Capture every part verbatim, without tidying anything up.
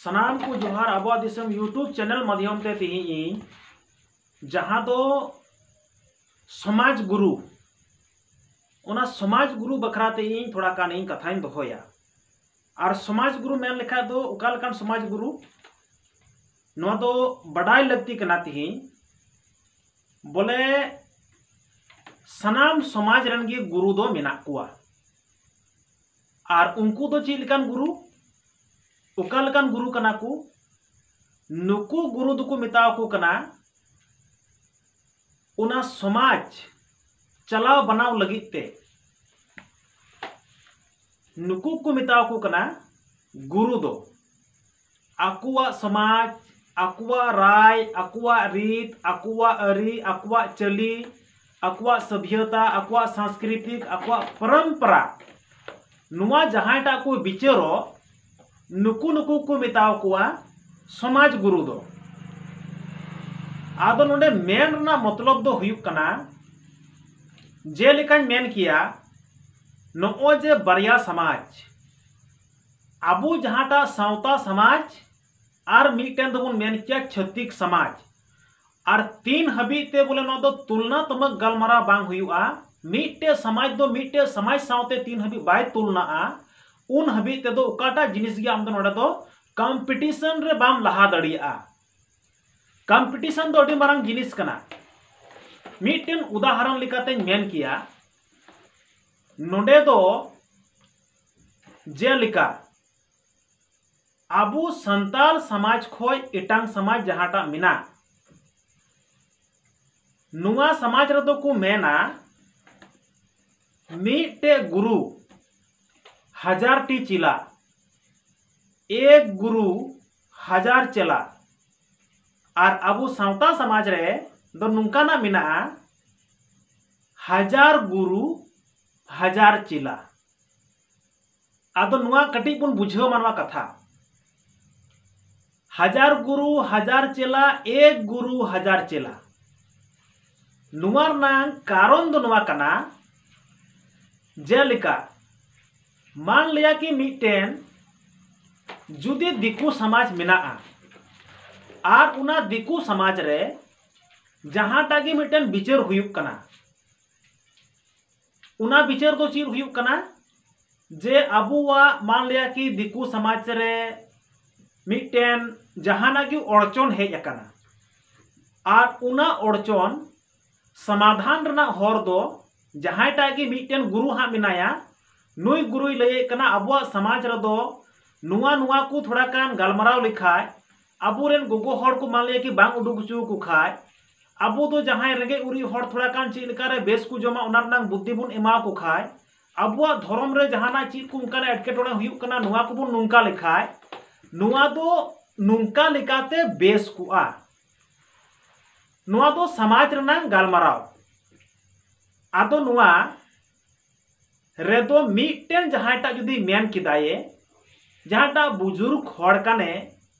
ᱥᱟᱱᱟᱢ ᱠᱚ ᱡᱚᱦᱟᱨ᱾ ᱟᱵᱚᱣᱟᱜ ᱫᱤᱥᱚᱢ YouTube channel ᱢᱟᱫᱽᱫᱷᱚᱢ ᱛᱮ ᱛᱮᱦᱮᱧ ᱤᱧ ᱡᱟᱦᱟᱸ ᱫᱚ ᱥᱚᱢᱟᱡᱽ ᱜᱩᱨᱩ, ᱚᱱᱟ ᱥᱚᱢᱟᱡᱽ ᱜᱩᱨᱩ ᱵᱟᱠᱷᱨᱟ ᱛᱮ ᱤᱧ ᱛᱷᱚᱲᱟ ᱜᱟᱱ ᱤᱧ ᱠᱟᱛᱷᱟᱧ ᱫᱚᱦᱚᱭᱟ᱾ ᱟᱨ ᱥᱚᱢᱟᱡᱽ ᱜᱩᱨᱩ ᱢᱮᱱ ᱞᱮᱠᱷᱟᱡ ᱫᱚ ᱚᱠᱟ ᱞᱮᱠᱟᱱ ᱥᱚᱢᱟᱡᱽ ᱜᱩᱨᱩ, ᱱᱚᱣᱟ ᱫᱚ ᱵᱟᱰᱟᱭ ᱞᱟᱹᱠᱛᱤ ᱠᱟᱱᱟ ᱛᱮᱦᱮᱧ᱾ ᱵᱚᱞᱮ ᱥᱟᱱᱟᱢ ᱥᱚᱢᱟᱡᱽ ᱨᱮᱱ ᱜᱮ ᱜᱩᱨᱩ ᱫᱚ ᱢᱮᱱᱟᱜ ᱠᱚᱣᱟ᱾ ᱟᱨ ᱩᱱᱠᱩ ᱫᱚ ᱪᱮᱫ ᱞᱮᱠᱟᱱ ᱜᱩᱨᱩ, ᱚᱠᱟ ᱞᱮᱠᱟᱱ ᱜᱩᱨᱩ ᱠᱟᱱᱟ ᱠᱚ? ᱱᱩᱠᱩ ᱜᱩᱨᱩ ᱫᱚᱠᱚ ᱢᱮᱛᱟᱣ ᱠᱚ ᱠᱟᱱᱟ, ᱚᱱᱟ ᱥᱚᱢᱟᱡᱽ ᱪᱟᱞᱟᱣ ᱵᱟᱱᱟᱣ ᱞᱟᱹᱜᱤᱫ ᱛᱮ ᱱᱩᱠᱩ ᱠᱚ ᱢᱮᱛᱟᱣ ᱠᱚ ᱠᱟᱱᱟ ᱜᱩᱨᱩ ᱫᱚ᱾ ᱟᱠᱚᱣᱟᱜ ᱥᱚᱢᱟᱡᱽ, ᱟᱠᱚᱣᱟᱜ ᱨᱟᱭ, ᱟᱠᱚᱣᱟᱜ ᱨᱤᱛ, ᱟᱠᱚᱣᱟᱜ ᱟᱹᱨᱤ, ᱟᱠᱚᱣᱟᱜ ᱪᱟᱹᱞᱤ, ᱟᱠᱚᱣᱟᱜ ᱥᱚᱵᱷᱭᱚᱛᱟ, ᱟᱠᱚᱣᱟᱜ ᱥᱟᱝᱥᱠᱨᱤᱛᱤᱠ, ᱟᱠᱚᱣᱟᱜ ᱯᱚᱨᱚᱢᱯᱚᱨᱟ, ᱱᱚᱣᱟ ᱡᱟᱦᱟᱸᱭᱴᱟᱜ ᱠᱚ ᱵᱤᱪᱟᱹᱨᱚᱜ, ᱱᱩᱠᱩ ᱱᱩᱠᱩ ᱠᱚ ᱢᱮᱛᱟᱣ ᱠᱚᱣᱟ ᱥᱚᱢᱟᱡᱽ ᱜᱩᱨᱩ ᱫᱚ᱾ ᱟᱫᱚ ᱱᱚᱰᱮ ᱢᱮᱱ ᱨᱮᱱᱟᱜ ᱢᱚᱛᱞᱚᱵ ᱫᱚ ᱦᱩᱭᱩᱜ ᱠᱟᱱᱟ, ᱡᱮᱞᱮᱠᱟᱧ ᱢᱮᱱ ᱠᱮᱭᱟ, ᱱᱚᱜᱼᱚᱭ ᱡᱮ ᱵᱟᱨᱭᱟ ᱥᱚᱢᱟᱡᱽ, ᱟᱵᱚ ᱡᱟᱦᱟᱸᱴᱟᱜ ᱥᱟᱶᱛᱟ ᱥᱚᱢᱟᱡᱽ ᱟᱨ ᱢᱤᱫᱴᱮᱱ ᱫᱚᱵᱚᱱ ᱢᱮᱱ ᱠᱮᱭᱟ ᱪᱷᱟᱹᱛᱤᱠ ᱥᱚᱢᱟᱡᱽ, ᱟᱨ ᱛᱤᱱ ᱦᱟᱹᱵᱤᱡ ᱛᱮ ᱵᱚᱞᱮ ᱱᱚᱣᱟ ᱫᱚ ᱛᱩᱞᱱᱟᱛᱢᱚᱠ ᱜᱟᱞᱢᱟᱨᱟᱣ ᱵᱟᱝ ᱦᱩᱭᱩᱜᱼᱟ, ᱢᱤᱫᱴᱮᱡ ᱥᱚᱢᱟᱡᱽ ᱫᱚ ᱢᱤᱫᱴᱮᱡ ᱥᱚᱢᱟᱡᱽ ᱥᱟᱶᱛᱮ ᱛᱤᱱ ᱦᱟᱹᱵᱤᱡ ᱵᱟᱭ ᱛᱩᱞᱱᱟᱜᱼᱟ, ᱩᱱ ᱦᱟᱹᱵᱤᱡ ᱛᱮᱫᱚ ᱚᱠᱟᱴᱟᱜ ᱡᱤᱱᱤᱥ ᱜᱮ ᱟᱢ ᱫᱚ ᱱᱚᱰᱮ ᱫᱚ ᱠᱚᱢᱯᱤᱴᱤᱥᱚᱱ ᱨᱮ ᱵᱟᱢ ᱞᱟᱦᱟ ᱫᱟᱲᱮᱭᱟᱜᱼᱟ᱾ ᱠᱚᱢᱯᱤᱴᱤᱥᱚᱱ ᱫᱚ ᱟᱹᱰᱤ ᱢᱟᱨᱟᱝ ᱡᱤᱱᱤᱥ ᱠᱟᱱᱟ᱾ ᱢᱤᱫᱴᱮᱱ ᱩᱫᱟᱦᱚᱨᱚᱱ ᱞᱮᱠᱟᱛᱮᱧ ᱢᱮᱱ ᱠᱮᱭᱟ, ᱱᱚᱰᱮ ᱫᱚ ᱡᱮᱞᱮᱠᱟ ᱟᱵᱚ ᱥᱟᱱᱛᱟᱲ ᱥᱚᱢᱟᱡᱽ ᱠᱷᱚᱡ ᱮᱴᱟᱝ ᱥᱚᱢᱟᱡᱽ ᱡᱟᱦᱟᱸᱴᱟᱜ ᱢᱮᱱᱟᱜ, ᱱᱚᱣᱟ ᱥᱚᱢᱟᱡᱽ ᱨᱮᱫᱚ ᱠᱚ ᱢᱮᱱᱟ, ᱢᱤᱫᱴᱮᱡ ᱜᱩᱨᱩ ᱦᱟᱡᱟᱨ ᱴᱤ ᱪᱮᱞᱟ, ᱮᱠ ᱜᱩᱨᱩ ᱦᱟᱡᱟᱨ ᱪᱮᱞᱟ᱾ ᱟᱨ ᱟᱵᱚ ᱥᱟᱶᱛᱟ ᱥᱚᱢᱟᱡᱽ ᱨᱮ ᱫᱚ ᱱᱚᱝᱠᱟᱱᱟᱜ ᱢᱮᱱᱟᱜᱼᱟ, ᱦᱟᱡᱟᱨ ᱜᱩᱨᱩ ᱦᱟᱡᱟᱨ ᱪᱮᱞᱟ᱾ ᱟᱫᱚ ᱱᱚᱣᱟ ᱠᱟᱹᱴᱤᱡ ᱵᱚᱱ ᱵᱩᱡᱷᱟᱹᱣ ᱢᱟ ᱱᱚᱣᱟ ᱠᱟᱛᱷᱟ, ᱦᱟᱡᱟᱨ ᱜᱩᱨᱩ ᱦᱟᱡᱟᱨ ᱪᱮᱞᱟ, ᱮᱠ ᱜᱩᱨᱩ ᱦᱟᱡᱟᱨ ᱪᱮᱞᱟ᱾ ᱱᱚᱣᱟ ᱨᱮᱱᱟᱜ ᱠᱟᱨᱚᱱ ᱫᱚ ᱱᱚᱣᱟ ᱠᱟᱱᱟ, ᱡᱮᱞᱮᱠᱟ ᱢᱟᱱ ᱞᱤᱭᱟ ᱠᱤ ᱢᱤᱫᱴᱮᱱ ᱡᱩᱫᱤ ᱫᱤᱠᱩ ᱥᱚᱢᱟᱡᱽ ᱢᱮᱱᱟᱜᱼᱟ ᱟᱨ ᱚᱱᱟ ᱫᱤᱠᱩ ᱥᱚᱢᱟᱡᱽ ᱨᱮ ᱡᱟᱦᱟᱸᱴᱟᱜ ᱜᱮ ᱢᱤᱫᱴᱮᱱ ᱵᱤᱪᱟᱹᱨ ᱦᱩᱭᱩᱜ ᱠᱟᱱᱟ, ᱚᱱᱟ ᱵᱤᱪᱟᱹᱨ ᱫᱚ ᱪᱮᱫ ᱦᱩᱭᱩᱜ ᱠᱟᱱᱟ? ᱡᱮ ᱟᱵᱚᱣᱟᱜ ᱢᱟᱱ ᱞᱤᱭᱟ ᱠᱤ ᱫᱤᱠᱩ ᱥᱚᱢᱟᱡᱽ ᱨᱮ ᱢᱤᱫᱴᱮᱱ ᱡᱟᱦᱟᱱᱟᱜ ᱜᱮ ᱚᱲᱪᱚᱱ ᱦᱮᱡ ᱟᱠᱟᱱᱟ, ᱟᱨ ᱚᱱᱟ ᱚᱲᱪᱚᱱ ᱥᱚᱢᱟᱫᱷᱟᱱ ᱨᱮᱱᱟᱜ ᱦᱚᱨ ᱫᱚ ᱡᱟᱦᱟᱸᱭᱴᱟᱜ ᱜᱮ ᱢᱤᱫᱴᱮᱱ ᱜᱩᱨᱩ ᱦᱟᱸᱜ ᱢᱮᱱᱟᱭᱟ, ᱱᱩᱭ ᱜᱩᱨᱩᱭ ᱞᱟᱹᱭᱮᱫ ᱠᱟᱱᱟ, ᱟᱵᱚᱣᱟᱜ ᱥᱚᱢᱟᱡᱽ ᱨᱮᱫᱚ ᱱᱚᱣᱟ ᱱᱚᱣᱟ ᱠᱚ ᱛᱷᱚᱲᱟ ᱜᱟᱱ ᱜᱟᱞᱢᱟᱨᱟᱣ ᱞᱮᱠᱷᱟᱡ, ᱟᱵᱚᱨᱮᱱ ᱜᱚᱜᱚ ᱦᱚᱲ ᱠᱚ ᱢᱟᱱ ᱞᱤᱭᱟ ᱠᱤ ᱵᱟᱝ ᱩᱰᱩᱠ ᱦᱚᱪᱚ ᱟᱠᱚ ᱠᱷᱟᱡ, ᱟᱵᱚ ᱫᱚ ᱡᱟᱦᱟᱸᱭ ᱨᱮᱸᱜᱮᱡ ᱩᱨᱤᱡ ᱦᱚᱲ ᱛᱷᱚᱲᱟ ᱜᱟᱱ ᱪᱮᱫ ᱞᱮᱠᱟᱨᱮ ᱵᱮᱥ ᱠᱚ ᱡᱚᱢᱟ ᱚᱱᱟ ᱨᱮᱱᱟᱜ ᱵᱩᱫᱽᱫᱷᱤ ᱵᱚᱱ ᱮᱢᱟ ᱠᱚ ᱠᱷᱟᱡ, ᱟᱵᱚᱣᱟᱜ ᱫᱷᱚᱨᱚᱢ ᱨᱮ ᱡᱟᱦᱟᱱᱟᱜ ᱪᱮᱫ ᱠᱚ ᱚᱱᱠᱟᱱᱟᱜ ᱮᱴᱠᱮᱴᱚᱬᱮ ᱦᱩᱭᱩᱜ ᱠᱟᱱᱟ, ᱱᱚᱣᱟ ᱠᱚᱵᱚᱱ ᱱᱚᱝᱠᱟ ᱞᱮᱠᱷᱟᱡ, ᱱᱚᱣᱟ ᱫᱚ ᱱᱚᱝᱠᱟ ᱞᱮᱠᱟᱛᱮ ᱵᱮᱥ ᱠᱚᱜᱼᱟ᱾ ᱱᱚᱣᱟ ᱫᱚ ᱥᱚᱢᱟᱡᱽ ᱨᱮᱱᱟᱜ ᱜᱟᱞᱢᱟᱨᱟᱣ᱾ ᱟᱫᱚ ᱱᱚᱣᱟ ᱨᱮᱫᱚ ᱢᱤᱫᱴᱮᱱ ᱡᱟᱦᱟᱸᱭᱴᱟᱜ ᱡᱩᱫᱤ ᱢᱮᱱ ᱠᱮᱫᱟᱭᱮ, ᱡᱟᱦᱟᱸᱴᱟᱜ ᱵᱩᱡᱩᱨᱜ ᱦᱚᱲ ᱠᱟᱱᱮ,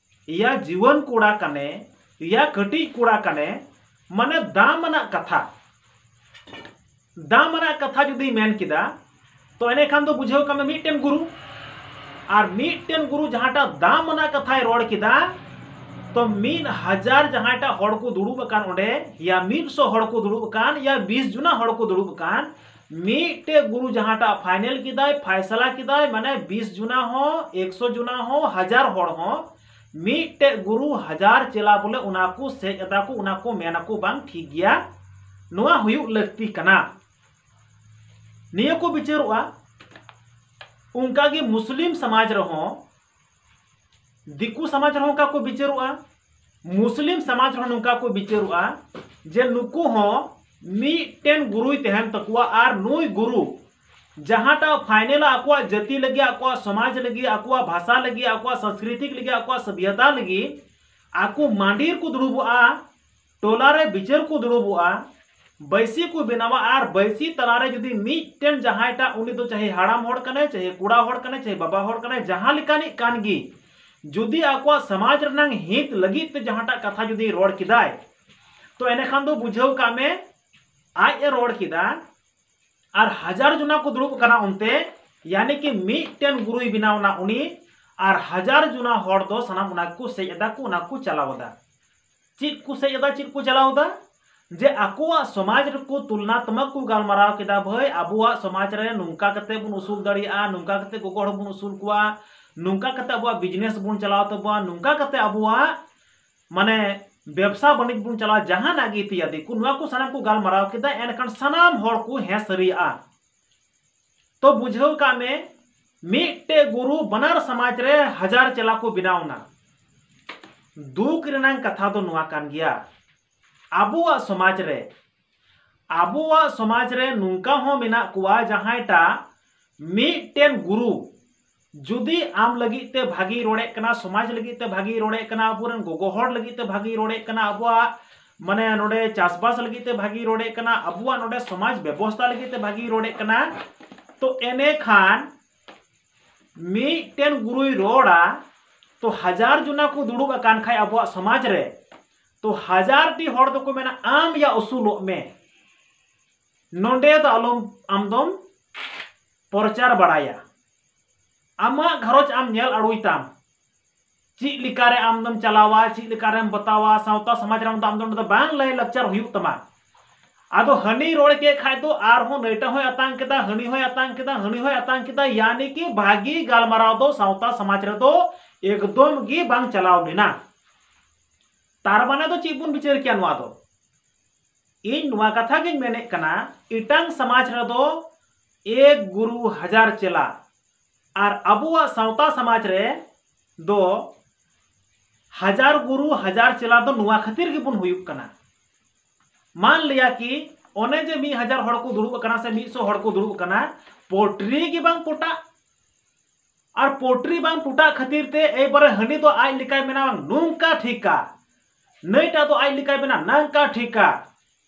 ᱭᱟ ᱡᱩᱣᱟᱹᱱ ᱠᱚᱲᱟ ᱠᱟᱱᱮ, ᱭᱟ ᱠᱟᱹᱴᱤᱡ ᱠᱚᱲᱟ ᱠᱟᱱᱮ, ᱢᱟᱱᱮ ᱫᱟᱢ ᱟᱱᱟᱜ ᱠᱟᱛᱷᱟ, ᱫᱟᱢ ᱟᱱᱟᱜ ᱠᱟᱛᱷᱟ ᱡᱩᱫᱤ ᱢᱮᱱ ᱠᱮᱫᱟ, ᱛᱚ ᱮᱱᱮᱠᱷᱟᱱ ᱫᱚ ᱵᱩᱡᱷᱟᱹᱣ ᱠᱟᱜ ᱢᱮ ᱢᱤᱫᱴᱮᱱ ᱜᱩᱨᱩ᱾ ᱟᱨ ᱢᱤᱫᱴᱮᱱ ᱜᱩᱨᱩ ᱡᱟᱦᱟᱸᱴᱟᱜ ᱫᱟᱢ ᱟᱱᱟᱜ ᱠᱟᱛᱷᱟᱭ ᱨᱚᱲ ᱠᱮᱫᱟ, ᱛᱚ ᱢᱤᱫ ᱦᱟᱡᱟᱨ ᱡᱟᱦᱟᱸᱭᱴᱟᱜ ᱦᱚᱲ ᱠᱚ ᱫᱩᱲᱩᱵ ᱟᱠᱟᱱ ᱚᱸᱰᱮ, ᱭᱟ ᱢᱤᱫ ᱥᱚ ᱦᱚᱲ ᱠᱚ ᱫᱩᱲᱩᱵ ᱟᱠᱟᱱ, ᱭᱟ ᱵᱤᱥ ᱡᱚᱱᱟ ᱦᱚᱲ ᱠᱚ ᱫᱩᱲᱩᱵ ᱟᱠᱟᱱ, ᱢᱤᱫᱴᱮᱡ ᱜᱩᱨᱩ ᱡᱟᱦᱟᱸᱴᱟᱜ ᱯᱷᱟᱭᱱᱮᱞ ᱠᱮᱫᱟᱭ, ᱯᱷᱟᱭᱥᱟᱞᱟ ᱠᱮᱫᱟᱭ, ᱢᱟᱱᱮ ᱵᱤᱥ ᱡᱚᱱᱟ ᱦᱚᱸ, ᱮᱠᱥᱚ ᱡᱚᱱᱟ ᱦᱚᱸ, ᱦᱟᱡᱟᱨ ᱦᱚᱲ ᱦᱚᱸ, ᱢᱤᱫᱴᱮᱡ ᱜᱩᱨᱩ ᱦᱟᱡᱟᱨ ᱪᱮᱞᱟ ᱵᱚᱞᱮ ᱚᱱᱟ ᱠᱚ ᱥᱮᱡ ᱮᱫᱟ ᱠᱚ, ᱚᱱᱟ ᱠᱚ ᱢᱮᱱ ᱟᱠᱚ ᱵᱟᱝ ᱴᱷᱤᱠ ᱜᱮᱭᱟ, ᱱᱚᱣᱟ ᱦᱩᱭᱩᱜ ᱞᱟᱹᱠᱛᱤ ᱠᱟᱱᱟ᱾ ᱱᱤᱭᱟᱹ ᱠᱚ ᱵᱤᱪᱟᱹᱨᱚᱜᱼᱟ᱾ ᱚᱱᱠᱟᱜᱮ ᱢᱩᱥᱞᱤᱢ ᱥᱚᱢᱟᱡᱽ ᱨᱮᱦᱚᱸ, ᱫᱤᱠᱩ ᱥᱚᱢᱟᱡᱽ ᱨᱮᱦᱚᱸ ᱚᱱᱠᱟ ᱠᱚ ᱵᱤᱪᱟᱹᱨᱚᱜᱼᱟ, ᱢᱩᱥᱞᱤᱢ ᱥᱚᱢᱟᱡᱽ ᱨᱮᱦᱚᱸ ᱱᱚᱝᱠᱟ ᱠᱚ ᱵᱤᱪᱟᱹᱨᱚᱜᱼᱟ ᱡᱮ ᱱᱩᱠᱩ ᱦᱚᱸ ᱢᱤᱫᱴᱮᱱ ᱜᱩᱨᱩᱭ ᱛᱟᱦᱮᱱ ᱛᱟᱠᱚᱣᱟ ᱟᱨ ᱱᱩᱭ ᱜᱩᱨᱩ ᱡᱟᱦᱟᱸᱴᱟᱜ ᱯᱷᱟᱭᱱᱮᱞ ᱟᱠᱚᱣᱟᱜ ᱡᱟᱹᱛᱤ ᱞᱟᱹᱜᱤᱫ, ᱟᱠᱚᱣᱟᱜ ᱥᱚᱢᱟᱡᱽ ᱞᱟᱹᱜᱤᱫ, ᱟᱠᱚᱣᱟᱜ ᱵᱷᱟᱥᱟ ᱞᱟᱹᱜᱤᱫ, ᱟᱠᱚᱣᱟᱜ ᱥᱚᱝᱥᱠᱨᱤᱛᱤᱠ ᱞᱟᱹᱜᱤᱫ, ᱟᱠᱚᱣᱟᱜ ᱥᱚᱵᱷᱭᱚᱛᱟ ᱞᱟᱹᱜᱤᱫ ᱟᱠᱚ ᱢᱟᱸᱰᱤ ᱨᱮᱠᱚ ᱫᱩᱲᱩᱵᱚᱜᱼᱟ, ᱴᱚᱞᱟ ᱨᱮ ᱵᱤᱪᱟᱹᱨ ᱠᱚ ᱫᱩᱲᱩᱵᱚᱜᱼᱟ, ᱵᱟᱹᱭᱥᱤ ᱠᱚ ᱵᱮᱱᱟᱣᱟ ᱟᱨ ᱵᱟᱹᱭᱥᱤ ᱛᱟᱞᱟᱨᱮ ᱡᱩᱫᱤ ᱢᱤᱫᱴᱮᱱ ᱡᱟᱦᱟᱸᱭᱴᱟᱜ ᱩᱱᱤ ᱫᱚ ᱪᱟᱦᱮ ᱦᱟᱲᱟᱢ ᱦᱚᱲ ᱠᱟᱱᱟᱭ, ᱪᱟᱦᱮ ᱠᱚᱲᱟ ᱦᱚᱲ ᱠᱟᱱᱟᱭ, ᱪᱟᱦᱮ ᱵᱟᱵᱟ ᱦᱚᱲ ᱠᱟᱱᱟᱭ, ᱡᱟᱦᱟᱸ ᱞᱮᱠᱟᱱᱤᱡ ᱠᱟᱱ ᱜᱮ, ᱡᱩᱫᱤ ᱟᱠᱚᱣᱟᱜ ᱥᱚᱢᱟᱡᱽ ᱨᱮᱱᱟᱝ ᱦᱤᱛ ᱞᱟᱹᱜᱤᱫ ᱛᱮ ᱡᱟᱦᱟᱸᱴᱟᱜ ᱠᱟᱛᱷᱟ ᱡᱩᱫᱤ ᱨᱚᱲ ᱠᱮᱫᱟᱭ, ᱛᱚ ᱮᱱᱮᱠᱷᱟᱱ ᱫᱚ ᱵᱩᱡᱷᱟᱹᱣ ᱠᱟᱜ ᱢᱮ ᱟᱡ ᱮ ᱨᱚᱲ ᱠᱮᱫᱟ ᱟᱨ ᱦᱟᱡᱟᱨ ᱡᱚᱱᱟ ᱠᱚ ᱫᱩᱲᱩᱵ ᱠᱟᱱᱟ ᱚᱱᱛᱮ, ᱭᱟᱱᱤ ᱠᱤ ᱢᱤᱫᱴᱮᱱ ᱜᱩᱨᱩᱭ ᱵᱮᱱᱟᱣ ᱮᱱᱟ ᱩᱱᱤ, ᱟᱨ ᱦᱟᱡᱟᱨ ᱡᱩᱱᱟ ᱦᱚᱲ ᱫᱚ ᱥᱟᱱᱟᱢ ᱚᱱᱟ ᱠᱚ ᱥᱮᱡ ᱮᱫᱟ ᱠᱚ, ᱚᱱᱟ ᱠᱚ ᱪᱟᱞᱟᱣ ᱮᱫᱟ᱾ ᱪᱮᱫ ᱠᱚ ᱥᱮᱡ ᱮᱫᱟ, ᱪᱮᱫ ᱠᱚ ᱪᱟᱞᱟᱣ ᱮᱫᱟ? ᱡᱮ ᱟᱠᱚᱣᱟᱜ ᱥᱚᱢᱟᱡᱽ ᱨᱮᱠᱚ ᱛᱩᱞᱱᱟᱛᱢᱚᱠ ᱠᱚ ᱜᱟᱞᱢᱟᱨᱟᱣ ᱠᱮᱫᱟ, ᱵᱷᱟᱹᱭ, ᱟᱵᱚᱣᱟᱜ ᱥᱚᱢᱟᱡᱽ ᱨᱮ ᱱᱚᱝᱠᱟ ᱠᱟᱛᱮ ᱵᱚᱱ ᱩᱥᱩᱞ ᱫᱟᱲᱮᱭᱟᱜᱼᱟ, ᱱᱚᱝᱠᱟ ᱠᱟᱛᱮ ᱜᱚᱜᱚ ᱦᱚᱲ ᱵᱚᱱ ᱩᱥᱩᱞ ᱠᱚᱣᱟ, ᱱᱚᱝᱠᱟ ᱠᱟᱛᱮ ᱟᱵᱚᱣᱟᱜ ᱵᱤᱡᱽᱱᱮᱥ ᱵᱚᱱ ᱪᱟᱞᱟᱣ ᱛᱟᱵᱚᱣᱟ, ᱱᱚᱝᱠᱟ ᱠᱟᱛᱮ ᱟᱵᱚᱣᱟᱜ ᱢᱟᱱᱮ ᱵᱮᱵᱽᱥᱟ ᱵᱟᱹᱱᱤᱡᱽ ᱵᱚᱱ ᱪᱟᱞᱟᱣ, ᱡᱟᱦᱟᱱᱟᱜ ᱜᱮ ᱤᱛᱤᱭᱟᱫᱤ ᱠᱚ, ᱱᱚᱣᱟ ᱠᱚ ᱥᱟᱱᱟᱢ ᱠᱚ ᱜᱟᱞᱢᱟᱨᱟᱣ ᱠᱮᱫᱟ᱾ ᱮᱱᱠᱷᱟᱱ ᱥᱟᱱᱟᱢ ᱦᱚᱲ ᱠᱚ ᱦᱮᱸ ᱥᱟᱹᱨᱤᱭᱟᱜᱼᱟ᱾ ᱛᱚ ᱵᱩᱡᱷᱟᱹᱣ ᱠᱟᱜ ᱢᱮ, ᱢᱤᱫᱴᱮᱡ ᱜᱩᱨᱩ ᱵᱟᱱᱟᱨ ᱥᱚᱢᱟᱡᱽ ᱨᱮ ᱦᱟᱡᱟᱨ ᱪᱮᱞᱟ ᱠᱚ ᱵᱮᱱᱟᱣ ᱮᱱᱟ᱾ ᱫᱩᱠ ᱨᱮᱱᱟᱝ ᱠᱟᱛᱷᱟ ᱫᱚ ᱱᱚᱣᱟ ᱠᱟᱱ ᱜᱮᱭᱟ, ᱟᱵᱚᱣᱟᱜ ᱥᱚᱢᱟᱡᱽ ᱨᱮ, ᱟᱵᱚᱣᱟᱜ ᱥᱚᱢᱟᱡᱽ ᱨᱮ ᱱᱚᱝᱠᱟ ᱦᱚᱸ ᱢᱮᱱᱟᱜ ᱠᱚᱣᱟ, ᱡᱟᱦᱟᱸᱭᱴᱟᱜ ᱢᱤᱫᱴᱮᱱ ᱜᱩᱨᱩ ᱡᱩᱫᱤ ᱟᱢ ᱞᱟᱹᱜᱤᱫ ᱛᱮ ᱵᱷᱟᱜᱮᱭ ᱨᱚᱲᱮᱫ ᱠᱟᱱᱟ, ᱥᱚᱢᱟᱡᱽ ᱞᱟᱹᱜᱤᱫ ᱛᱮ ᱵᱷᱟᱜᱮᱭ ᱨᱚᱲᱮᱫ ᱠᱟᱱᱟ, ᱟᱵᱚᱨᱮᱱ ᱜᱚᱜᱚ ᱦᱚᱲ ᱞᱟᱹᱜᱤᱫ ᱛᱮ ᱵᱷᱟᱜᱮᱭ ᱨᱚᱲᱮᱫ ᱠᱟᱱᱟ, ᱟᱵᱚᱣᱟᱜ ᱢᱟᱱᱮ ᱱᱚᱰᱮ ᱪᱟᱥᱵᱟᱥ ᱞᱟᱹᱜᱤᱫ ᱛᱮ ᱵᱷᱟᱜᱮᱭ ᱨᱚᱲᱮᱫ ᱠᱟᱱᱟ, ᱟᱵᱚᱣᱟᱜ ᱱᱚᱰᱮ ᱥᱚᱢᱟᱡᱽ ᱵᱮᱵᱚᱥᱛᱷᱟ ᱞᱟᱹᱜᱤᱫ ᱛᱮ ᱵᱷᱟᱜᱮᱭ ᱨᱚᱲᱮᱫ ᱠᱟᱱᱟ, ᱛᱚ ᱮᱱᱮᱠᱷᱟᱱ ᱢᱤᱫᱴᱮᱱ ᱜᱩᱨᱩᱭ ᱨᱚᱲᱟ, ᱛᱚ ᱦᱟᱡᱟᱨ ᱡᱚᱱᱟ ᱠᱚ ᱫᱩᱲᱩᱵ ᱟᱠᱟᱱ ᱠᱷᱟᱡ ᱟᱵᱚᱣᱟᱜ ᱥᱚᱢᱟᱡᱽ ᱨᱮ, ᱛᱚ ᱦᱟᱡᱟᱨ ᱴᱤ ᱦᱚᱲ ᱫᱚᱠᱚ ᱢᱮᱱᱟ, "ᱟᱢ ᱭᱟ ᱩᱥᱩᱞᱚᱜ ᱢᱮ, ᱱᱚᱰᱮ ᱫᱚ ᱟᱞᱚᱢ, ᱟᱢ ᱫᱚᱢ ᱯᱨᱚᱪᱟᱨ ᱵᱟᱲᱟᱭᱟ, ᱟᱢᱟᱜ ᱜᱷᱟᱨᱚᱸᱡᱽ ᱟᱢ ᱧᱮᱞ ᱟᱲᱩᱭ ᱛᱟᱢ, ᱪᱮᱫ ᱞᱮᱠᱟᱨᱮ ᱟᱢ ᱫᱚᱢ ᱪᱟᱞᱟᱣᱟ, ᱪᱮᱫ ᱞᱮᱠᱟᱨᱮᱢ ᱵᱟᱛᱟᱣᱟ, ᱥᱟᱶᱛᱟ ᱥᱚᱢᱟᱡᱽ ᱨᱮ ᱟᱢ ᱫᱚ ᱚᱸᱰᱮ ᱫᱚ ᱵᱟᱝ ᱞᱟᱹᱭ ᱞᱟᱠᱪᱟᱨ ᱦᱩᱭᱩᱜ ᱛᱟᱢᱟ᱾" ᱟᱫᱚ ᱦᱟᱹᱱᱤ ᱨᱚᱲ ᱠᱮᱫ ᱠᱷᱟᱡ ᱫᱚ ᱟᱨᱦᱚᱸ ᱱᱟᱹᱭᱴᱟ ᱦᱚᱸᱭ ᱟᱛᱟᱝ ᱠᱮᱫᱟ, ᱦᱟᱹᱱᱤ ᱦᱚᱸᱭ ᱟᱛᱟᱝ ᱠᱮᱫᱟ, ᱦᱟᱹᱱᱤ ᱦᱚᱸᱭ ᱟᱛᱟᱝ ᱠᱮᱫᱟ, ᱭᱟᱱᱤ ᱠᱤ ᱵᱷᱟᱹᱜᱤ ᱜᱟᱞᱢᱟᱨᱟᱣ ᱫᱚ ᱥᱟᱶᱛᱟ ᱥᱚᱢᱟᱡᱽ ᱨᱮᱫᱚ ᱮᱠᱫᱚᱢ ᱜᱮ ᱵᱟᱝ ᱪᱟᱞᱟᱣ ᱞᱮᱱᱟ᱾ ᱛᱟᱨ ᱢᱟᱱᱮ ᱫᱚ ᱪᱮᱫ ᱵᱚᱱ ᱵᱤᱪᱟᱹᱨ ᱠᱮᱭᱟ ᱱᱚᱣᱟ ᱫᱚ? ᱤᱧ ᱱᱚᱣᱟ ᱠᱟᱛᱷᱟ ᱜᱤᱧ ᱢᱮᱱᱮᱫ ᱠᱟᱱᱟ, ᱮᱴᱟᱝ ᱥᱚᱢᱟᱡᱽ ᱨᱮᱫᱚ ᱮᱠ ᱜᱩᱨᱩ ᱦᱟᱡᱟᱨ ᱪᱮᱞᱟ, ᱟᱨ ᱟᱵᱚᱣᱟᱜ ᱥᱟᱶᱛᱟ ᱥᱚᱢᱟᱡᱽ ᱨᱮ ᱫᱚ ᱦᱟᱡᱟᱨ ᱜᱩᱨᱩ ᱦᱟᱡᱟᱨ ᱪᱮᱞᱟ ᱫᱚ ᱱᱚᱣᱟ ᱠᱷᱟᱹᱛᱤᱨ ᱜᱮᱵᱚᱱ ᱦᱩᱭᱩᱜ ᱠᱟᱱᱟ᱾ ᱢᱟᱱ ᱞᱤᱭᱟ ᱠᱤ ᱚᱱᱮ ᱡᱮ ᱢᱤᱫ ᱦᱟᱡᱟᱨ ᱦᱚᱲ ᱠᱚ ᱫᱩᱲᱩᱵ ᱟᱠᱟᱱᱟ ᱥᱮ ᱢᱤᱫ ᱥᱚ ᱦᱚᱲ ᱠᱚ ᱫᱩᱲᱩᱵ ᱟᱠᱟᱱᱟ, ᱯᱚᱴᱨᱤ ᱜᱮ ᱵᱟᱝ ᱯᱚᱴᱟᱜ᱾ ᱟᱨ ᱯᱚᱴᱨᱤ ᱵᱟᱝ ᱯᱚᱴᱟᱜ ᱠᱷᱟᱹᱛᱤᱨ ᱛᱮ ᱮᱭᱵᱟᱨᱮ ᱦᱟᱹᱱᱤ ᱫᱚ ᱟᱡ ᱞᱮᱠᱟᱭ ᱢᱮᱱᱟ, "ᱵᱟᱝ, ᱱᱚᱝᱠᱟ ᱴᱷᱤᱠᱟ", ᱱᱟᱹᱭᱴᱟᱜ ᱫᱚ ᱟᱡ ᱞᱮᱠᱟᱭ ᱢᱮᱱᱟ, "ᱱᱟᱝᱠᱟ ᱴᱷᱤᱠᱟ",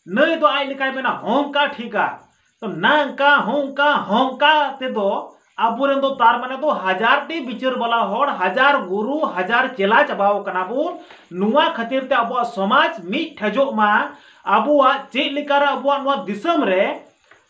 ᱱᱟᱹᱭ ᱫᱚ ᱟᱡ ᱞᱮᱠᱟᱭ ᱢᱮᱱᱟ, "ᱦᱚᱝᱠᱟ ᱴᱷᱤᱠᱟ", ᱛᱚ ᱱᱟᱝᱠᱟ ᱦᱚᱝᱠᱟ ᱦᱚᱝᱠᱟ ᱛᱮᱫᱚ ᱟᱵᱚᱨᱮᱱ ᱫᱚ ᱛᱟᱨ ᱢᱟᱱᱮ ᱫᱚ ᱦᱟᱡᱟᱨ ᱴᱤ ᱵᱤᱪᱟᱹᱨ ᱵᱟᱞᱟ ᱦᱚᱲ, ᱦᱟᱡᱟᱨ ᱜᱩᱨᱩ ᱦᱟᱡᱟᱨ ᱪᱮᱞᱟ ᱪᱟᱵᱟᱣ ᱠᱟᱱᱟ ᱵᱚᱱ᱾ ᱱᱚᱣᱟ ᱠᱷᱟᱹᱛᱤᱨ ᱛᱮ ᱟᱵᱚᱣᱟᱜ ᱥᱚᱢᱟᱡᱽ ᱢᱤᱫ ᱴᱷᱮᱡᱚᱜ ᱢᱟ, ᱟᱵᱚᱣᱟᱜ ᱪᱮᱫ ᱞᱮᱠᱟᱨᱮ ᱟᱵᱚᱣᱟᱜ ᱱᱚᱣᱟ ᱫᱤᱥᱚᱢ ᱨᱮ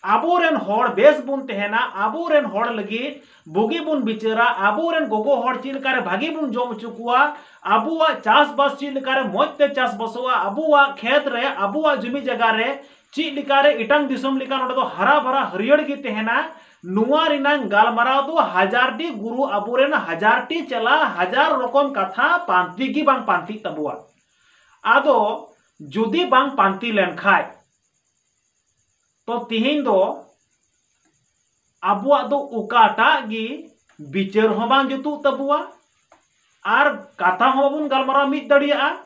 ᱟᱵᱚᱨᱮᱱ ᱦᱚᱲ ᱵᱮᱥ ᱵᱚᱱ ᱛᱟᱦᱮᱱᱟ, ᱟᱵᱚᱨᱮᱱ ᱦᱚᱲ ᱞᱟᱹᱜᱤᱫ ᱵᱩᱜᱤ ᱵᱚᱱ ᱵᱤᱪᱟᱹᱨᱟ, ᱟᱵᱚᱨᱮᱱ ᱜᱚᱜᱚ ᱦᱚᱲ ᱪᱮᱫ ᱞᱮᱠᱟᱨᱮ ᱵᱷᱟᱜᱤ ᱵᱚᱱ ᱡᱚᱢ ᱦᱚᱪᱚ ᱠᱚᱣᱟ, ᱟᱵᱚᱣᱟᱜ ᱪᱟᱥᱵᱟᱥ ᱪᱮᱫ ᱞᱮᱠᱟᱨᱮ ᱢᱚᱡᱽ ᱛᱮ ᱪᱟᱥᱵᱟᱥᱚᱜᱼᱟ, ᱟᱵᱚᱣᱟᱜ ᱠᱷᱮᱛ ᱨᱮ, ᱟᱵᱚᱣᱟᱜ ᱡᱩᱢᱤ ᱡᱟᱭᱜᱟ ᱨᱮ ᱪᱮᱫ ᱞᱮᱠᱟᱨᱮ ᱮᱴᱟᱝ ᱫᱤᱥᱚᱢ ᱞᱮᱠᱟ ᱱᱚᱰᱮ ᱫᱚ ᱦᱟᱨᱟ ᱵᱷᱟᱨᱟ ᱦᱟᱹᱨᱭᱟᱹᱲ ᱜᱮ ᱛᱟᱦᱮᱱᱟ, ᱱᱚᱣᱟ ᱨᱮᱱᱟᱝ ᱜᱟᱞᱢᱟᱨᱟᱣ ᱫᱚ ᱦᱟᱡᱟᱨ ᱴᱤ ᱜᱩᱨᱩ, ᱟᱵᱚᱨᱮᱱ ᱦᱟᱡᱟᱨ ᱴᱤ ᱪᱮᱞᱟ, ᱦᱟᱡᱟᱨ ᱨᱚᱠᱚᱢ ᱠᱟᱛᱷᱟ ᱯᱟᱱᱛᱤ ᱜᱮ ᱵᱟᱝ ᱯᱟᱱᱛᱤᱜ ᱛᱟᱵᱚᱣᱟ᱾ ᱟᱫᱚ ᱡᱩᱫᱤ ᱵᱟᱝ ᱯᱟᱱᱛᱤ ᱞᱮᱱᱠᱷᱟᱡ, ᱛᱚ ᱛᱤᱦᱤᱧ ᱫᱚ ᱟᱵᱚᱣᱟᱜ ᱫᱚ ᱚᱠᱟᱴᱟᱜ ᱜᱮ ᱵᱤᱪᱟᱹᱨ ᱦᱚᱸ ᱵᱟᱝ ᱡᱩᱛᱩᱜ ᱛᱟᱵᱚᱣᱟ ᱟᱨ ᱠᱟᱛᱷᱟ ᱦᱚᱸ ᱵᱟᱵᱚᱱ ᱜᱟᱞᱢᱟᱨᱟᱣ ᱢᱤᱫ ᱫᱟᱲᱮᱭᱟᱜᱼᱟ᱾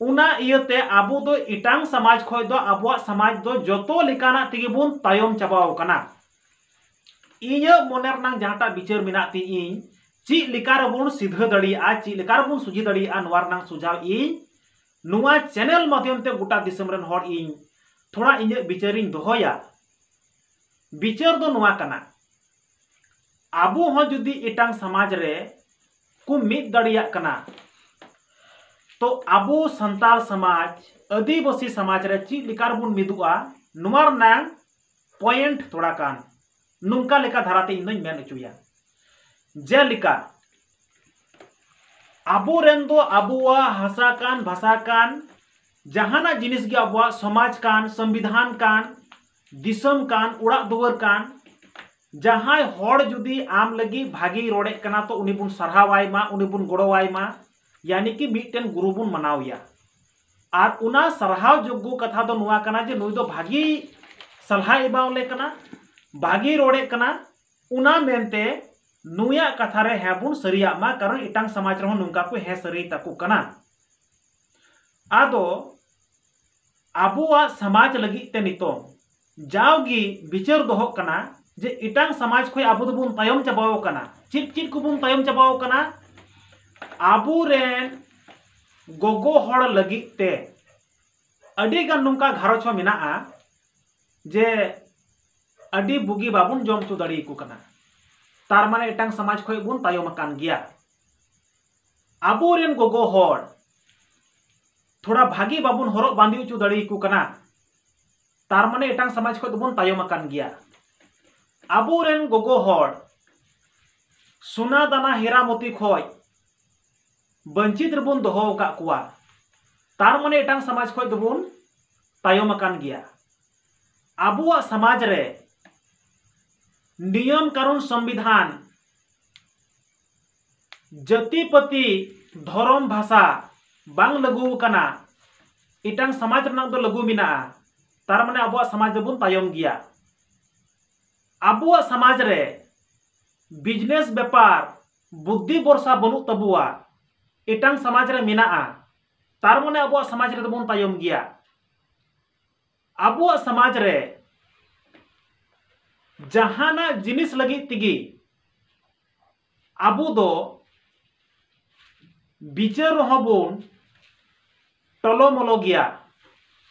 ᱚᱱᱟ ᱤᱭᱟᱹᱛᱮ ᱟᱵᱚ ᱫᱚ ᱮᱴᱟᱝ ᱥᱚᱢᱟᱡᱽ ᱠᱷᱚᱡ ᱫᱚ ᱟᱵᱚᱣᱟᱜ ᱥᱚᱢᱟᱡᱽ ᱫᱚ ᱡᱚᱛᱚ ᱞᱮᱠᱟᱱᱟᱜ ᱛᱮᱜᱮ ᱵᱚᱱ ᱛᱟᱭᱚᱢ ᱪᱟᱵᱟᱣ ᱠᱟᱱᱟ᱾ ᱤᱧᱟᱹᱜ ᱢᱚᱱᱮ ᱨᱮᱱᱟᱝ ᱡᱟᱦᱟᱸᱴᱟᱜ ᱵᱤᱪᱟᱹᱨ ᱢᱮᱱᱟᱜ ᱛᱤᱧ, ᱤᱧ ᱪᱮᱫ ᱞᱮᱠᱟ ᱨᱮᱵᱚᱱ ᱥᱤᱫᱷᱟᱹ ᱫᱟᱲᱮᱭᱟᱜᱼᱟ, ᱪᱮᱫ ᱞᱮᱠᱟ ᱨᱮᱵᱚᱱ ᱥᱚᱡᱷᱮ ᱫᱟᱲᱮᱭᱟᱜᱼᱟ, ᱱᱚᱣᱟ ᱨᱮᱱᱟᱝ ᱥᱩᱡᱷᱟᱣ ᱤᱧ ᱱᱚᱣᱟ ᱪᱮᱱᱮᱞ ᱢᱟᱫᱽᱫᱷᱚᱢ ᱛᱮ ᱜᱚᱴᱟ ᱫᱤᱥᱚᱢ ᱨᱮᱱ ᱦᱚᱲ ᱤᱧ ᱛᱷᱚᱲᱟ ᱤᱧᱟᱹᱜ ᱵᱤᱪᱟᱹᱨᱤᱧ ᱫᱚᱦᱚᱭᱟ᱾ ᱵᱤᱪᱟᱹᱨ ᱫᱚ ᱱᱚᱣᱟ ᱠᱟᱱᱟ, ᱟᱵᱚ ᱦᱚᱸ ᱡᱩᱫᱤ ᱮᱴᱟᱝ ᱥᱚᱢᱟᱡᱽ ᱨᱮ ᱠᱚ ᱢᱤᱫ ᱫᱟᱲᱮᱭᱟᱜ ᱠᱟᱱᱟ, ᱛᱚ ᱟᱵᱚ ᱥᱟᱱᱛᱟᱲ ᱥᱚᱢᱟᱡᱽ, ᱟᱹᱫᱤᱵᱟᱹᱥᱤ ᱥᱚᱢᱟᱡᱽ ᱨᱮ ᱪᱮᱫ ᱞᱮᱠᱟ ᱨᱮᱵᱚᱱ ᱢᱤᱫᱚᱜᱼᱟ, ᱱᱚᱣᱟ ᱨᱮᱱᱟᱝ ᱯᱚᱭᱮᱱᱴ ᱛᱷᱚᱲᱟ ᱜᱟᱱ ᱱᱚᱝᱠᱟ ᱞᱮᱠᱟ ᱫᱷᱟᱨᱟᱛᱮ ᱤᱧ ᱫᱚᱧ ᱢᱮᱱ ᱦᱚᱪᱚᱭᱟ᱾ ᱡᱮᱞᱮᱠᱟ, ᱟᱵᱚᱨᱮᱱ ᱫᱚ ᱟᱵᱚᱣᱟᱜ ᱦᱟᱥᱟ ᱠᱟᱱ, ᱵᱷᱟᱥᱟ ᱠᱟᱱ, ᱡᱟᱦᱟᱱᱟᱜ ᱡᱤᱱᱤᱥ ᱜᱮ ᱟᱵᱚᱣᱟᱜ ᱥᱚᱢᱟᱡᱽ ᱠᱟᱱ, ᱥᱚᱝᱵᱤᱫᱷᱟᱱ ᱠᱟᱱ, ᱫᱤᱥᱚᱢ ᱠᱟᱱ, ᱚᱲᱟᱜ ᱫᱩᱣᱟᱹᱨ ᱠᱟᱱ, ᱡᱟᱦᱟᱸᱭ ᱦᱚᱲ ᱡᱩᱫᱤ ᱟᱢ ᱞᱟᱹᱜᱤᱫ ᱵᱷᱟᱜᱮᱭ ᱨᱚᱲᱮᱫ ᱠᱟᱱᱟ, ᱛᱚ ᱩᱱᱤ ᱵᱚᱱ ᱥᱟᱨᱦᱟᱣᱟᱭ ᱢᱟ, ᱩᱱᱤ ᱵᱚᱱ ᱜᱚᱲᱚᱣᱟᱭ ᱢᱟ, ᱭᱟᱱᱤ ᱠᱤ ᱢᱤᱫᱴᱮᱱ ᱜᱩᱨᱩ ᱵᱚᱱ ᱢᱟᱱᱟᱣ ᱮᱭᱟ᱾ ᱟᱨ ᱚᱱᱟ ᱥᱟᱨᱦᱟᱣ ᱡᱳᱜᱽᱜᱚ ᱠᱟᱛᱷᱟ ᱫᱚ ᱱᱚᱣᱟ ᱠᱟᱱᱟ ᱡᱮ ᱱᱩᱭ ᱫᱚ ᱵᱷᱟᱜᱮ ᱥᱟᱞᱦᱟᱭ ᱮᱢᱟᱣᱟᱞᱮ ᱠᱟᱱᱟ, ᱵᱷᱟᱜᱮᱭ ᱨᱚᱲᱮᱫ ᱠᱟᱱᱟ, ᱚᱱᱟ ᱢᱮᱱᱛᱮ ᱱᱩᱭᱟᱜ ᱠᱟᱛᱷᱟ ᱨᱮ ᱦᱮᱸ ᱵᱚᱱ ᱥᱟᱹᱨᱤᱭᱟᱜ ᱢᱟ, ᱠᱟᱨᱚᱱ ᱮᱴᱟᱝ ᱥᱚᱢᱟᱡᱽ ᱨᱮᱦᱚᱸ ᱱᱚᱝᱠᱟ ᱠᱚ ᱦᱮᱸ ᱥᱟᱹᱨᱤ ᱛᱟᱠᱚ ᱠᱟᱱᱟ᱾ ᱟᱫᱚ ᱟᱵᱚᱣᱟᱜ ᱥᱚᱢᱟᱡᱽ ᱞᱟᱹᱜᱤᱫ ᱛᱮ ᱱᱤᱛᱚᱝ ᱡᱟᱣᱜᱮ ᱵᱤᱪᱟᱹᱨ ᱫᱚᱦᱚᱜ ᱠᱟᱱᱟ ᱡᱮ ᱮᱴᱟᱝ ᱥᱚᱢᱟᱡᱽ ᱠᱷᱚᱱ ᱟᱵᱚ ᱫᱚᱵᱚᱱ ᱛᱟᱭᱚᱢ ᱪᱟᱵᱟᱣ ᱠᱟᱱᱟ᱾ ᱪᱮᱫ ᱪᱮᱫ ᱠᱚᱵᱚᱱ ᱛᱟᱭᱚᱢ ᱪᱟᱵᱟᱣ ᱠᱟᱱᱟ? ᱟᱵᱚᱨᱮᱱ ᱜᱚᱜᱚ ᱦᱚᱲ ᱞᱟᱹᱜᱤᱫ ᱛᱮ ᱟᱹᱰᱤ ᱜᱟᱱ ᱱᱚᱝᱠᱟ ᱜᱷᱟᱨᱚᱸᱡᱽ ᱦᱚᱸ ᱢᱮᱱᱟᱜᱼᱟ ᱡᱮ ᱟᱹᱰᱤ ᱵᱩᱜᱤ ᱵᱟᱵᱚᱱ ᱡᱚᱢ ᱦᱚᱪᱚ ᱫᱟᱲᱮᱭᱟᱠᱚ ᱠᱟᱱᱟ, ᱛᱟᱨ ᱢᱟᱱᱮ ᱮᱴᱟᱝ ᱥᱚᱢᱟᱡᱽ ᱠᱷᱚᱱ ᱵᱚᱱ ᱛᱟᱭᱚᱢ ᱟᱠᱟᱱ ᱜᱮᱭᱟ᱾ ᱟᱵᱚᱨᱮᱱ ᱜᱚᱜᱚ ᱦᱚᱲ ᱛᱷᱚᱲᱟ ᱵᱷᱟᱜᱮ ᱵᱟᱵᱚᱱ ᱦᱚᱨᱚᱜ ᱵᱟᱸᱫᱮ ᱦᱚᱪᱚ ᱫᱟᱲᱮᱭᱟᱠᱚ ᱠᱟᱱᱟ, ᱛᱟᱨ ᱢᱟᱱᱮ ᱮᱴᱟᱝ ᱥᱚᱢᱟᱡᱽ ᱠᱷᱚᱱ ᱫᱚᱵᱚᱱ ᱛᱟᱭᱚᱢ ᱟᱠᱟᱱ ᱜᱮᱭᱟ᱾ ᱟᱵᱚᱨᱮᱱ ᱜᱚᱜᱚ ᱦᱚᱲ ᱥᱳᱱᱟ ᱫᱟᱱᱟ ᱦᱤᱨᱟ ᱢᱚᱛᱤ ᱠᱷᱚᱱ ᱵᱚᱧᱪᱤᱛ ᱨᱮᱵᱚᱱ ᱫᱚᱦᱚ ᱟᱠᱟᱫ ᱠᱚᱣᱟ, ᱛᱟᱨ ᱢᱟᱱᱮ ᱮᱴᱟᱝ ᱥᱚᱢᱟᱡᱽ ᱠᱷᱚᱱ ᱫᱚᱵᱚᱱ ᱛᱟᱭᱚᱢ ᱟᱠᱟᱱ ᱜᱮᱭᱟ᱾ ᱟᱵᱚᱣᱟᱜ ᱥᱚᱢᱟᱡᱽ ᱨᱮ ᱱᱤᱭᱚᱢ ᱠᱟᱹᱱᱩᱱ ᱥᱚᱝᱵᱤᱫᱷᱟᱱ ᱡᱟᱹᱛᱤ ᱯᱟᱹᱛᱤ ᱫᱷᱚᱨᱚᱢ ᱵᱷᱟᱥᱟ ᱵᱟᱝ ᱞᱟᱹᱜᱩ ᱟᱠᱟᱱᱟ, ᱮᱴᱟᱝ ᱥᱚᱢᱟᱡᱽ ᱨᱮᱱᱟᱜ ᱫᱚ ᱞᱟᱹᱜᱩ ᱢᱮᱱᱟᱜᱼᱟ, ᱛᱟᱨ ᱢᱟᱱᱮ ᱟᱵᱚᱣᱟᱜ ᱥᱚᱢᱟᱡᱽ ᱫᱚᱵᱚᱱ ᱛᱟᱭᱚᱢ ᱜᱮᱭᱟ᱾ ᱟᱵᱚᱣᱟᱜ ᱥᱚᱢᱟᱡᱽ ᱨᱮ ᱵᱤᱡᱽᱱᱮᱥ ᱵᱮᱯᱟᱨ ᱵᱩᱫᱽᱫᱷᱤ ᱵᱷᱚᱨᱥᱟ ᱵᱟᱹᱱᱩᱜ ᱛᱟᱵᱚᱣᱟ, ᱮᱴᱟᱝ ᱥᱚᱢᱟᱡᱽ ᱨᱮ ᱢᱮᱱᱟᱜᱼᱟ, ᱛᱟᱨ ᱢᱟᱱᱮ ᱟᱵᱚᱣᱟᱜ ᱥᱚᱢᱟᱡᱽ ᱨᱮᱫᱚ ᱵᱚᱱ ᱛᱟᱭᱚᱢ ᱜᱮᱭᱟ᱾ ᱟᱵᱚᱣᱟᱜ ᱥᱚᱢᱟᱡᱽ ᱨᱮ ᱡᱟᱦᱟᱱᱟᱜ ᱡᱤᱱᱤᱥ ᱞᱟᱹᱜᱤᱫ ᱛᱮᱜᱮ ᱟᱵᱚ ᱫᱚ ᱵᱤᱪᱟᱹᱨ ᱨᱮᱦᱚᱸ ᱵᱚᱱ ᱴᱚᱞᱚᱢᱚᱞᱚ ᱜᱮᱭᱟ᱾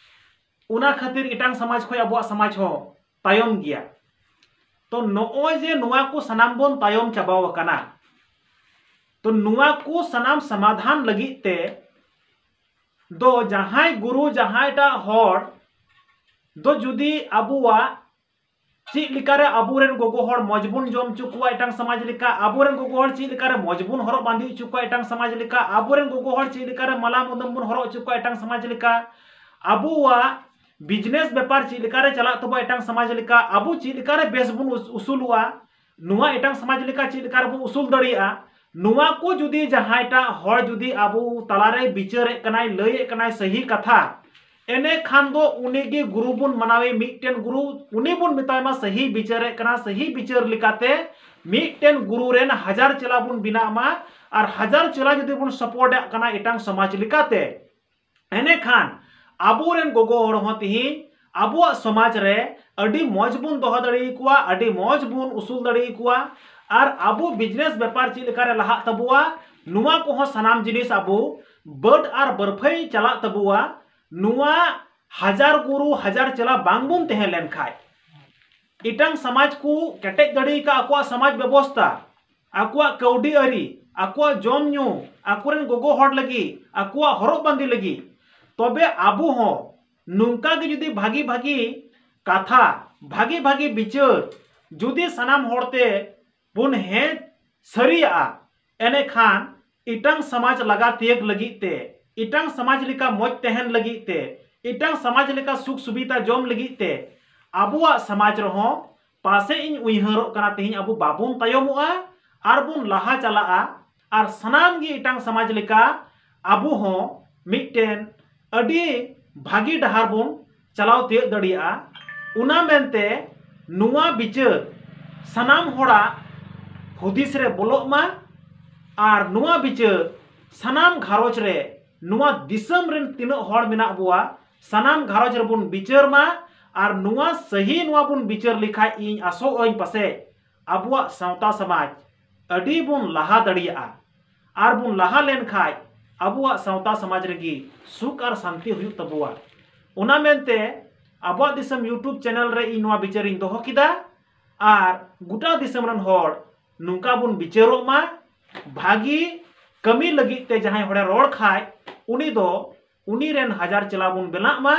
ᱚᱱᱟ ᱠᱷᱟᱹᱛᱤᱨ ᱮᱴᱟᱝ ᱥᱚᱢᱟᱡᱽ ᱠᱷᱚᱱ ᱟᱵᱚᱣᱟᱜ ᱥᱚᱢᱟᱡᱽ ᱦᱚᱸ ᱛᱟᱭᱚᱢ ᱜᱮᱭᱟ᱾ ᱛᱚ ᱱᱚᱜᱼᱚᱭ ᱡᱮ ᱱᱚᱣᱟ ᱠᱚ ᱥᱟᱱᱟᱢ ᱵᱚᱱ ᱛᱟᱭᱚᱢ ᱪᱟᱵᱟᱣ ᱟᱠᱟᱱᱟ, ᱛᱚ ᱱᱚᱣᱟ ᱠᱚ ᱥᱟᱱᱟᱢ ᱥᱚᱢᱟᱫᱷᱟᱱ ᱞᱟᱹᱜᱤᱫ ᱛᱮ ᱫᱚ ᱡᱟᱦᱟᱸᱭ ᱜᱩᱨᱩ, ᱡᱟᱦᱟᱸᱭᱴᱟᱜ ᱦᱚᱲ ᱫᱚ ᱡᱩᱫᱤ ᱟᱵᱚᱣᱟᱜ ᱪᱮᱫ ᱞᱮᱠᱟᱨᱮ ᱟᱵᱚᱨᱮᱱ ᱜᱚᱜᱚ ᱦᱚᱲ ᱢᱚᱡᱽ ᱵᱚᱱ ᱡᱚᱢ ᱦᱚᱪᱚ ᱠᱚᱣᱟ ᱮᱴᱟᱝ ᱥᱚᱢᱟᱡᱽ ᱞᱮᱠᱟ, ᱟᱵᱚᱨᱮᱱ ᱜᱚᱜᱚ ᱦᱚᱲ ᱪᱮᱫ ᱞᱮᱠᱟᱨᱮ ᱢᱚᱡᱽ ᱵᱚᱱ ᱦᱚᱨᱚᱜ ᱵᱟᱸᱫᱮ ᱦᱚᱪᱚ ᱠᱚᱣᱟ ᱮᱴᱟᱝ ᱥᱚᱢᱟᱡᱽ ᱞᱮᱠᱟ, ᱟᱵᱚᱨᱮᱱ ᱜᱚᱜᱚ ᱦᱚᱲ ᱪᱮᱫ ᱞᱮᱠᱟᱨᱮ ᱢᱟᱞᱟ ᱢᱩᱫᱟᱹᱢ ᱵᱚᱱ ᱦᱚᱨᱚᱜ ᱦᱚᱪᱚ ᱠᱚᱣᱟ ᱮᱴᱟᱝ ᱥᱚᱢᱟᱡᱽ ᱞᱮᱠᱟ, ᱟᱵᱚᱣᱟᱜ ᱵᱤᱡᱽᱱᱮᱥ ᱵᱮᱯᱟᱨ ᱪᱮᱫ ᱞᱮᱠᱟᱨᱮ ᱪᱟᱞᱟᱜ ᱛᱟᱵᱚ ᱮᱴᱟᱝ ᱥᱚᱢᱟᱡᱽ ᱞᱮᱠᱟ, ᱟᱵᱚ ᱪᱮᱫ ᱞᱮᱠᱟᱨᱮ ᱵᱮᱥ ᱵᱚᱱ ᱩᱥ-, ᱩᱥᱩᱞᱚᱜᱼᱟ, ᱱᱚᱣᱟ ᱮᱴᱟᱝ ᱥᱚᱢᱟᱡᱽ ᱞᱮᱠᱟ ᱪᱮᱫ ᱞᱮᱠᱟ ᱨᱮᱵᱚᱱ ᱩᱥᱩᱞ ᱫᱟᱲᱮᱭᱟᱜᱼᱟ, ᱱᱚᱣᱟ ᱠᱚ ᱡᱩᱫᱤ ᱡᱟᱦᱟᱸᱭᱴᱟᱜ ᱦᱚᱲ ᱡᱩᱫᱤ ᱟᱵᱚ ᱛᱟᱞᱟᱨᱮ ᱵᱤᱪᱟᱹᱨᱮᱫ ᱠᱟᱱᱟᱭ, ᱞᱟᱹᱭᱮᱫ ᱠᱟᱱᱟᱭ ᱥᱟᱹᱦᱤ ᱠᱟᱛᱷᱟ, ᱮᱱᱮ ᱠᱷᱟᱱ ᱫᱚ ᱩᱱᱤ ᱜᱮ ᱜᱩᱨᱩ ᱵᱚᱱ ᱢᱟᱱᱟᱣᱮ, ᱢᱤᱫᱴᱮᱱ ᱜᱩᱨᱩ, ᱩᱱᱤ ᱵᱚᱱ ᱢᱮᱛᱟᱭ ᱢᱟ ᱥᱟᱹᱦᱤ ᱵᱤᱪᱟᱹᱨᱮᱫ ᱠᱟᱱᱟ, ᱥᱟᱹᱦᱤ ᱵᱤᱪᱟᱹᱨ ᱞᱮᱠᱟᱛᱮ ᱢᱤᱫᱴᱮᱱ ᱜᱩᱨᱩ ᱨᱮᱱ ᱦᱟᱡᱟᱨ ᱪᱮᱞᱟ ᱵᱚᱱ ᱵᱮᱱᱟᱜ ᱢᱟ᱾ ᱟᱨ ᱦᱟᱡᱟᱨ ᱪᱮᱞᱟ ᱡᱩᱫᱤ ᱵᱚᱱ ᱥᱟᱯᱳᱨᱴ ᱮᱫ ᱠᱟᱱᱟ ᱮᱴᱟᱝ ᱥᱚᱢᱟᱡᱽ ᱞᱮᱠᱟᱛᱮ, ᱮᱱᱮᱠᱷᱟᱱ ᱟᱵᱚᱨᱮᱱ ᱜᱚᱜᱚ ᱦᱚᱲ ᱦᱚᱸ ᱛᱤᱦᱤᱧ ᱟᱵᱚᱣᱟᱜ ᱥᱚᱢᱟᱡᱽ ᱨᱮ ᱟᱹᱰᱤ ᱢᱚᱡᱽ ᱵᱚᱱ ᱫᱚᱦᱚ ᱫᱟᱲᱮᱭᱟᱠᱚᱣᱟ, ᱟᱹᱰᱤ ᱢᱚᱡᱽ ᱵᱚᱱ ᱩᱥᱩᱞ ᱫᱟᱲᱮᱭᱟᱠᱚᱣᱟ᱾ ᱟᱨ ᱟᱵᱚ ᱵᱤᱡᱽᱱᱮᱥ ᱵᱮᱯᱟᱨ ᱪᱮᱫ ᱞᱮᱠᱟᱨᱮ ᱞᱟᱦᱟᱜ ᱛᱟᱵᱚᱣᱟ, ᱱᱚᱣᱟ ᱠᱚᱦᱚᱸ ᱥᱟᱱᱟᱢ ᱡᱤᱱᱤᱥ ᱟᱵᱚ ᱵᱟᱹᱰ ᱟᱨ ᱵᱟᱹᱨᱯᱷᱟᱹᱭ ᱪᱟᱞᱟᱜ ᱛᱟᱵᱚᱣᱟ᱾ ᱱᱚᱣᱟ ᱦᱟᱡᱟᱨ ᱜᱩᱨᱩ ᱦᱟᱡᱟᱨ ᱪᱮᱞᱟ ᱵᱟᱝ ᱵᱚᱱ ᱛᱟᱦᱮᱸ ᱞᱮᱱ ᱠᱷᱟᱡ, ᱮᱴᱟᱝ ᱥᱚᱢᱟᱡᱽ ᱠᱚ ᱠᱮᱴᱮᱡ ᱫᱟᱲᱮ ᱟᱠᱟᱫ ᱟᱠᱚᱣᱟᱜ ᱥᱚᱢᱟᱡᱽ ᱵᱮᱵᱚᱥᱛᱟ, ᱟᱠᱚᱣᱟᱜ ᱠᱟᱹᱣᱰᱤ ᱟᱹᱨᱤ, ᱟᱠᱚᱣᱟᱜ ᱡᱚᱢ ᱧᱩ, ᱟᱠᱚᱨᱮᱱ ᱜᱚᱜᱚ ᱦᱚᱲ ᱞᱟᱹᱜᱤᱫ, ᱟᱠᱚᱣᱟᱜ ᱦᱚᱨᱚᱜ ᱵᱟᱸᱫᱮ ᱞᱟᱹᱜᱤᱫ, ᱛᱚᱵᱮ ᱟᱵᱚ ᱦᱚᱸ ᱱᱚᱝᱠᱟ ᱜᱮ ᱡᱩᱫᱤ ᱵᱷᱟᱹᱜᱤ ᱵᱷᱟᱹᱜᱤ ᱠᱟᱛᱷᱟ, ᱵᱷᱟᱹᱜᱤ ᱵᱷᱟᱹᱜᱤ ᱵᱤᱪᱟᱹᱨ ᱡᱩᱫᱤ ᱥᱟᱱᱟᱢ ᱦᱚᱲ ᱛᱮ ᱵᱚᱱ ᱦᱮᱡ ᱥᱟᱹᱨᱤᱭᱟᱜᱼᱟ, ᱮᱱᱮᱠᱷᱟᱱ ᱤᱴᱟᱝ ᱥᱚᱢᱟᱡᱽ ᱞᱟᱜᱟ ᱛᱤᱭᱟᱹᱜ ᱞᱟᱹᱜᱤᱫ ᱛᱮ, ᱤᱴᱟᱝ ᱥᱚᱢᱟᱡᱽ ᱞᱮᱠᱟ ᱢᱚᱡᱽ ᱛᱟᱦᱮᱱ ᱞᱟᱹᱜᱤᱫ ᱛᱮ, ᱤᱴᱟᱝ ᱥᱚᱢᱟᱡᱽ ᱞᱮᱠᱟ ᱥᱩᱠ ᱥᱩᱵᱤᱫᱷᱟ ᱡᱚᱢ ᱞᱟᱹᱜᱤᱫ ᱛᱮ ᱟᱵᱚᱣᱟᱜ ᱥᱚᱢᱟᱡᱽ ᱨᱮᱦᱚᱸ ᱯᱟᱥᱮᱡ ᱤᱧ ᱩᱭᱦᱟᱹᱨᱚᱜ ᱠᱟᱱᱟ ᱛᱮᱦᱮᱧ ᱟᱵᱚ ᱵᱟᱵᱚᱱ ᱛᱟᱭᱚᱢᱚᱜᱼᱟ ᱟᱨ ᱵᱚᱱ ᱞᱟᱦᱟ ᱪᱟᱞᱟᱜᱼᱟ ᱟᱨ ᱥᱟᱱᱟᱢ ᱜᱮ ᱤᱴᱟᱝ ᱥᱚᱢᱟᱡᱽ ᱞᱮᱠᱟ ᱟᱵᱚ ᱦᱚᱸ ᱢᱤᱫᱴᱮᱱ ᱟᱹᱰᱤ ᱵᱷᱟᱹᱜᱤ ᱰᱟᱦᱟᱨ ᱵᱚᱱ ᱪᱟᱞᱟᱣ ᱛᱤᱭᱟᱹᱜ ᱫᱟᱲᱮᱭᱟᱜᱼᱟ᱾ ᱚᱱᱟ ᱢᱮᱱᱛᱮ ᱱᱚᱣᱟ ᱵᱤᱪᱟᱹᱨ ᱥᱟᱱᱟᱢ ᱦᱚᱲᱟᱜ ᱦᱩᱫᱤᱥ ᱨᱮ ᱵᱚᱞᱚᱜ ᱢᱟ ᱟᱨ ᱱᱚᱣᱟ ᱵᱤᱪᱟᱹᱨ ᱥᱟᱱᱟᱢ ᱜᱷᱟᱨᱚᱸᱡᱽ ᱨᱮ, ᱱᱚᱣᱟ ᱫᱤᱥᱚᱢ ᱨᱮᱱ ᱛᱤᱱᱟᱹᱜ ᱦᱚᱲ ᱢᱮᱱᱟᱜ ᱵᱚᱣᱟ, ᱥᱟᱱᱟᱢ ᱜᱷᱟᱨᱚᱸᱡᱽ ᱨᱮᱵᱚᱱ ᱵᱤᱪᱟᱹᱨ ᱢᱟ ᱟᱨ ᱱᱚᱣᱟ ᱥᱟᱹᱦᱤ ᱱᱚᱣᱟ ᱵᱚᱱ ᱵᱤᱪᱟᱹᱨ ᱞᱮᱠᱷᱟᱡ ᱤᱧ ᱟᱥᱚᱜ ᱟᱹᱧ ᱯᱟᱥᱮᱡ ᱟᱵᱚᱣᱟᱜ ᱥᱟᱶᱛᱟ ᱥᱚᱢᱟᱡᱽ ᱟᱹᱰᱤ ᱵᱚᱱ ᱞᱟᱦᱟ ᱫᱟᱲᱮᱭᱟᱜᱼᱟ᱾ ᱟᱨ ᱵᱚᱱ ᱞᱟᱦᱟ ᱞᱮᱱ ᱠᱷᱟᱡ ᱟᱵᱚᱣᱟᱜ ᱥᱟᱶᱛᱟ ᱥᱚᱢᱟᱡᱽ ᱨᱮᱜᱮ ᱥᱩᱠ ᱟᱨ ᱥᱟᱱᱛᱤ ᱦᱩᱭᱩᱜ ᱛᱟᱵᱚᱣᱟ᱾ ᱚᱱᱟ ᱢᱮᱱᱛᱮ ᱟᱵᱚᱣᱟᱜ ᱫᱤᱥᱚᱢ YouTube ᱪᱮᱱᱮᱞ ᱨᱮ ᱤᱧ ᱱᱚᱣᱟ ᱵᱤᱪᱟᱹᱨᱤᱧ ᱫᱚᱦᱚ ᱠᱮᱫᱟ᱾ ᱟᱨ ᱜᱚᱴᱟ ᱫᱤᱥᱚᱢ ᱨᱮᱱ ᱦᱚᱲ ᱱᱚᱝᱠᱟ ᱵᱚᱱ ᱵᱤᱪᱟᱹᱨᱚᱜ ᱢᱟ, ᱵᱷᱟᱹᱜᱤ ᱠᱟᱹᱢᱤ ᱞᱟᱹᱜᱤᱫ ᱛᱮ ᱡᱟᱦᱟᱸᱭ ᱦᱚᱲᱮ ᱨᱚᱲ ᱠᱷᱟᱡ ᱩᱱᱤ ᱫᱚ ᱩᱱᱤ ᱨᱮᱱ ᱦᱟᱡᱟᱨ ᱪᱮᱞᱟ ᱵᱚᱱ ᱵᱮᱱᱟᱜ ᱢᱟ᱾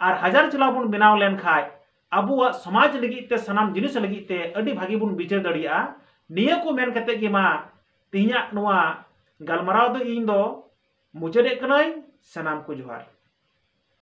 ᱟᱨ ᱦᱟᱡᱟᱨ ᱪᱮᱞᱟ ᱵᱚᱱ ᱵᱮᱱᱟᱣ ᱞᱮᱱ ᱠᱷᱟᱡ ᱟᱵᱚᱣᱟᱜ ᱥᱚᱢᱟᱡᱽ ᱞᱟᱹᱜᱤᱫ ᱛᱮ, ᱥᱟᱱᱟᱢ ᱡᱤᱱᱤᱥ ᱞᱟᱹᱜᱤᱫ ᱛᱮ ᱟᱹᱰᱤ ᱵᱷᱟᱹᱜᱤ ᱵᱚᱱ ᱵᱤᱪᱟᱹᱨ ᱫᱟᱲᱮᱭᱟᱜᱼᱟ᱾ ᱱᱤᱭᱟᱹ ᱠᱚ ᱢᱮᱱ ᱠᱟᱛᱮ ᱜᱮ ᱢᱟ ᱛᱮᱦᱮᱧᱟᱜ ᱱᱚᱣᱟ ᱜᱟᱞᱢᱟᱨᱟᱣ ᱫᱚ ᱤᱧ ᱫᱚ ᱢᱩᱪᱟᱹᱫᱮᱫ ᱠᱟᱹᱱᱟᱹᱧ᱾ ᱥᱟᱱᱟᱢ ᱠᱚ ᱡᱚᱦᱟᱨ᱾